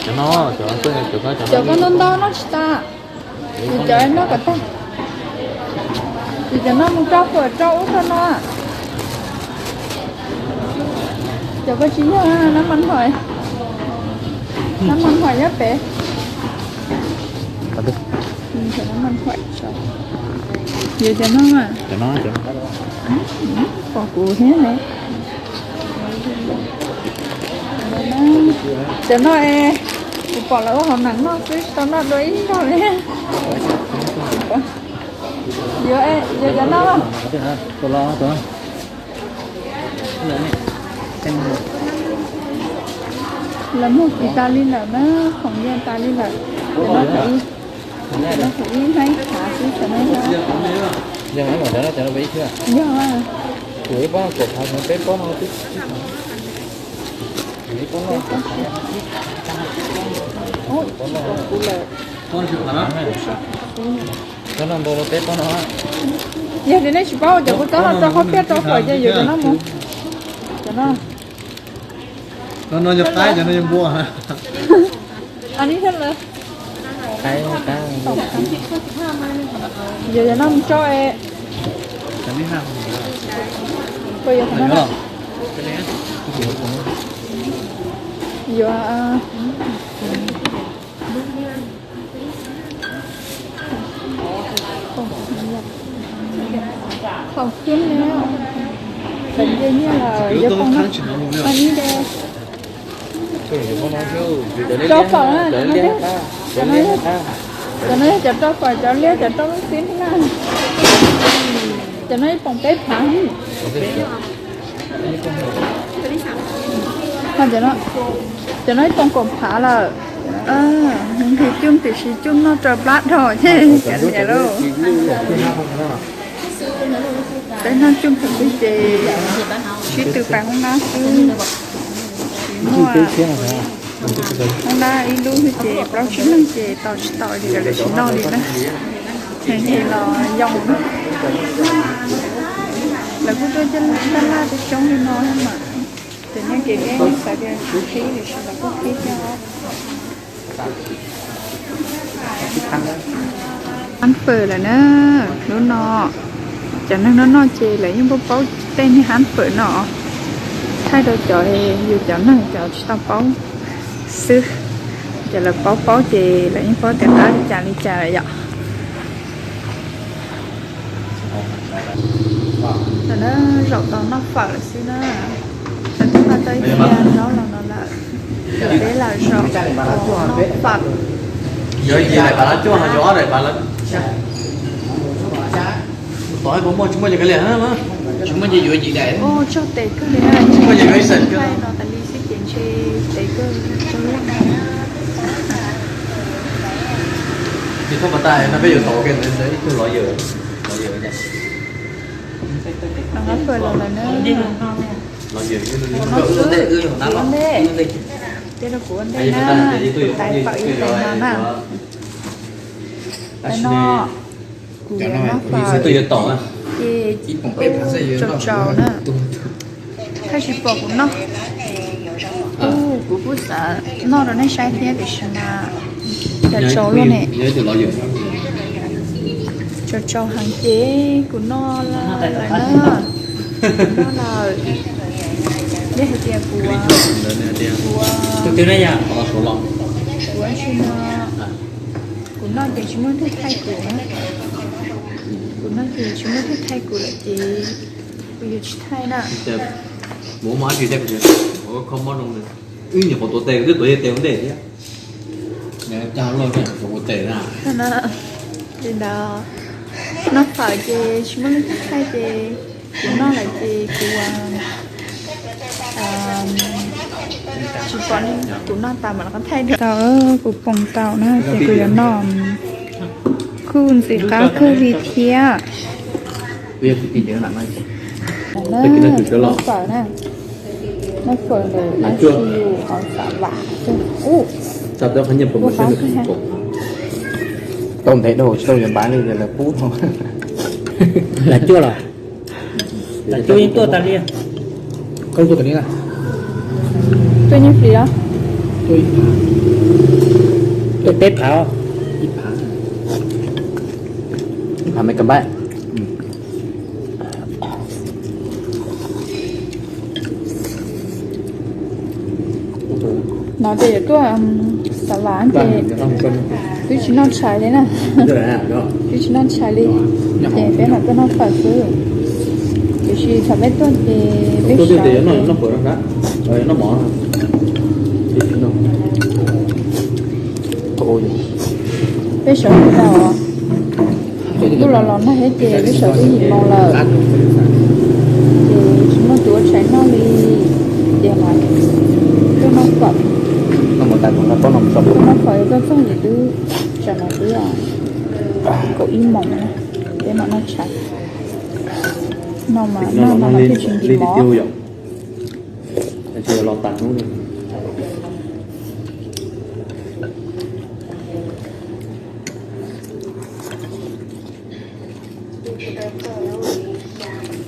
Cov no, cov no, cov no ntau ntau noj tsis tas. Ces cov noj kom tag, ces cov noj mus rau fuam rau ub rau no. Cov ko tsis yog nab mas hom, nab mas hom nyob pem. Nab mas hom, yuav cov noj mas. Pom kuv thiab ne. Cov no es kuv pom lawv ua hauv neem noj xwb tsis tau noj dua ib zaug li. Yuav, yuav cov no. Lawv muag kis tas li lawm na, khoom yog tas li lawm. Cov no, cov no kuv ib hnab ib phav xwb, cov no yog, yog kuv ib pob kaum phav, peb pob no, peb pob no, kuv lawm. Yog tias nej tsis paub cov kua txob no rau qhov piaj rau fuam ces yuav cov no mus. Cov no, no yog qaib, cov no yog npua. Yuav cov no mus tso es. Yuav, thaum khwb na, thaum nce nyiaj lawm yuav poob na, poob ib de. Rau fawm na, cov no yog, cov no yog cov rau fawm, cov liab cov rau lub xib na. Cov no ib poom peb phav. Cov no ib poom kaum phav lawm. Nqhis coj tiam sis coj noj raws plab dhau thiab cov niam lauj. Peb noj coj phaum xwb ces sib tw pais hoob nab xwb. Tsis muaj hoob nab ib lub xwb ces plaub tsib leeg ces tos tsis tau li, lawv tsis noj li na. Nqhis los yoo na. Lawv kuj tuaj coj tab laj coob coob li no mas. Ces nyob kev deb xav tias tsis qhib tiam sis lawv kuj qhib thiab os. Hab fawm lawm na, lub no. Cov neeg noj noj ces lawv yeej paub paub tej niag hab fawm no. Thaij rau cov yus cov neeg cov tsis tau paub xwb. Ces lawv paub paub ces lawv yeej paub tias qab li cas li cas lawm yom. Lawv na, zaum tau noj fawm lawm xwb na. Lawv twb nqa tau ib txhia zaub los no lawm. Peb lam zaum noj fawm. Ua tsaug tes kawg li na, tsis muaj no tas li xwb ces ntshe tes kawg tsaug laj. Los nqa fawm los lawm na. Ua no xwb, kuv ua ntej. Tej rau kuv ua ntej na, kuv tais fawm ib tais no na. Tais no, kuv yuav noj fawm ces tsaus tsaus na. Thaij tsis pom kuv noj. Kuv kuj xav noj rau nej saib thiab tiam sis mas cas tsaus luaj ne. Tsaus tsaus heev ces kuv noj lawm na. Noj lawm. Yog hais tias kuv, kuv, kuv tsis no, kuv noj ces tsis muaj leej twg thaij kuv na. Kuv noj ces tsis muaj leej twg thaij kuv lawm ces kuv yuav tsis thaij na. Wb nyuam qhuav tuav tes, wb twb tuav yog tes ua ntej thiab. Li ntawd, noj fawm ces tsis muaj leej twg thaij ces kuv noj lawm ces kuv tsis pom, kuv noj tas mam li qhov thaij tau. Kuv poob tau na ces kuv yuav noj kuj ntxim qab kawg li thiab. Noj fawm na, noj fawm ntawm I C U hauv Xav Vam. Ua qab kawg ha. Tau ntev dhau tsis tau yuav npav li lawv pub. Lam cuaj los? Cub yeej tuaj tas li. Koj tuaj tas li na. Tuaj nyiaj flis los? Tuaj ib phav. Tuaj peb phav. Ib phav. Ib phav me kas npab. No ces yuav tuaj xav vam ces twb tsis noj tshais li na. Twb tsis noj tshais li. Ces peb mam tuaj noj fawm xwb. Tiam sis thaum peb tuaj ces peb sawv, peb sawv tau os. Ntuj los los nag thiab ces peb sawv twb yim moos lawm. Ces tsis muaj tus ua tshais noj li, ces mas tuaj noj fawm. Tuaj noj fawm tuaj txog ces twb tsam no twb kaum ib moos na, peb mam noj tshais. No mas noj no mas thiaj tsis ntim mov.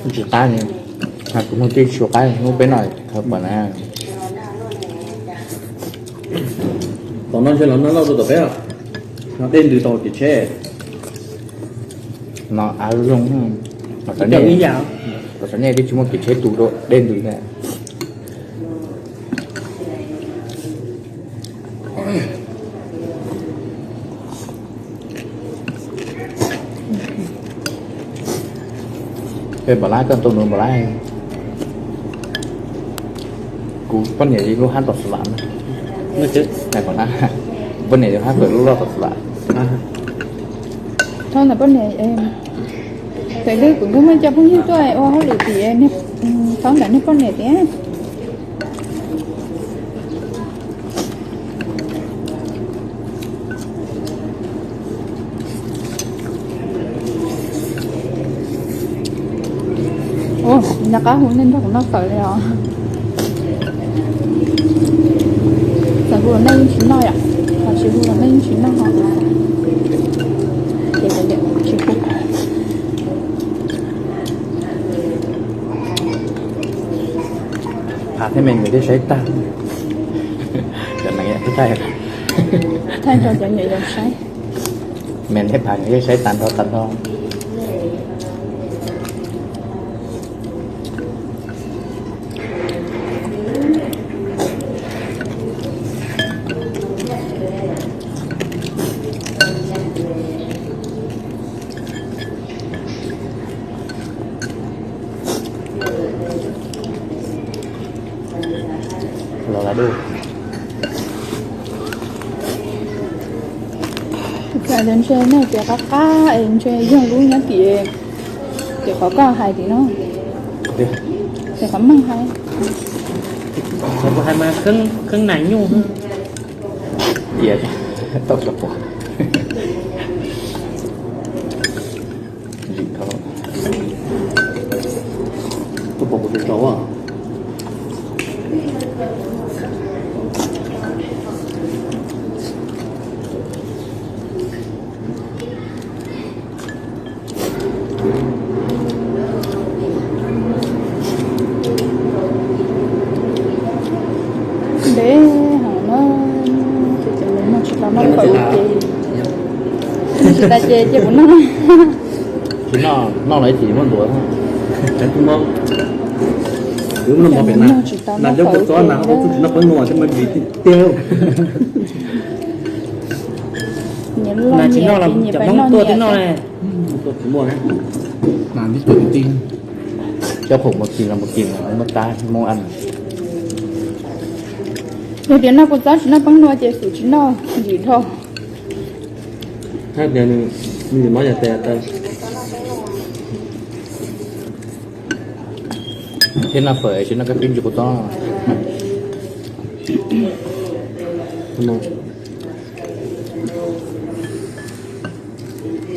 Tsis qab, kuv hnub twb tsis qab, hnub peb noj kawg pam na. Tom no ntshe los noj loj rau tom peb, no dej ntws tau kev tsheb. No av zoo, los txom nyem twb tsis muaj kev tsheb tu rau dej ntws thiab. Peb npam lab koj tau nws npam lab. Kuv poj niam lub hab tom xav vam na. Kuv poj niam lub hab tawm lub loj tom xav vam. Thaum ntawd poj niam, thaum twg kuv twb muaj cov phooj ywg tuaj ua hauj lwm tim, thaum ntawd niag poj niam tias Ua, nco qab hu nej nrog kuv noj fawm li os. Txawm hu los nej yeej tsis noj yom, tsis hu los nej yeej tsis noj os. Ces tsis hu. Phav thiab me nyuam thiaj saib tag. Cov neeg thaij, thaij rau cov nyuam yaus saib. Me thiab phav nkawd thiaj saib tag nrho tag nrho. Los lawm. Cas ntshe nej tias qab qab es ntshe yog lub nyob tim, tim qhov koj hais tim no. Tim qhov Meej hais. Qhov kuv hais mas kheeb nas nyuj. Tias tau sab pom. Tuaj pom kuv tus tsov. Ntev heev na, ces nws noj tsis tau noj fawm ces, noj tsis tas ces cia kuv noj. Tsis noj, noj los ib chim muaj ntuav. Kuv noj mov pem na, nas cov kua txob nas ho txuj tsis noj peb nua thiab mas vim tiag. Nas tsis noj los cov Hmoob tuaj twb noj ne. Nas tib tuam ti, cov khoom mus kis los mus kis, muaj tab Hmoob ab. Yog tias noj kua txob tsis noj peb nua ces xum tsis noj ntsim dhau. Hab tias nws, nws mov yog tes taw. Thiab noj fawm tsis noj kab pib ntsis kua txob.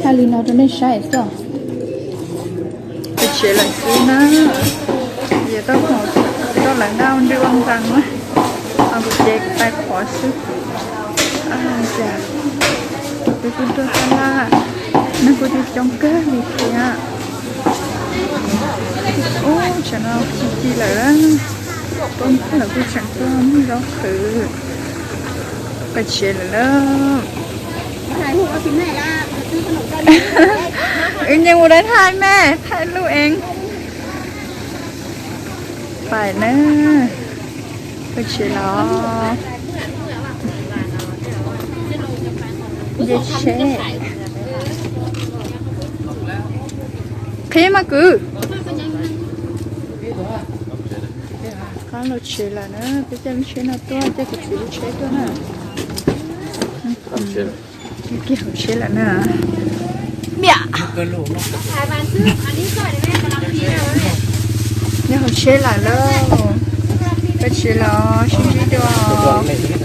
Thaij li no rau nej saib xwb. Kuv tsev lawm xwb na, yog tau, tau lawv nqa ua nri ua nqees na, kuv tsev kuv tais qhuav xwb. Cas kuv twb kuj nrog tab laj, neeg kuj coob coob kawg li thiab. Ub, tsam no ci ci lawm, pab lawv kuj tseem tuaj muag zaub qhwv. Peb tsev lawm na. Wb nyeem ua dab thaij me, thaij lub eev. Pais na, peb tsev los. Nce tsheb. Qhib mas kwv. Qab lub tsheb lawm na, peb caij lub tsheb no tuaj, caij kuv txiv lub tsheb tuaj na. Kiag hauv tsheb lawm na. Miam. Nyob hauv tsheb lawm lauj. Peb tsev los sib ntsib dua.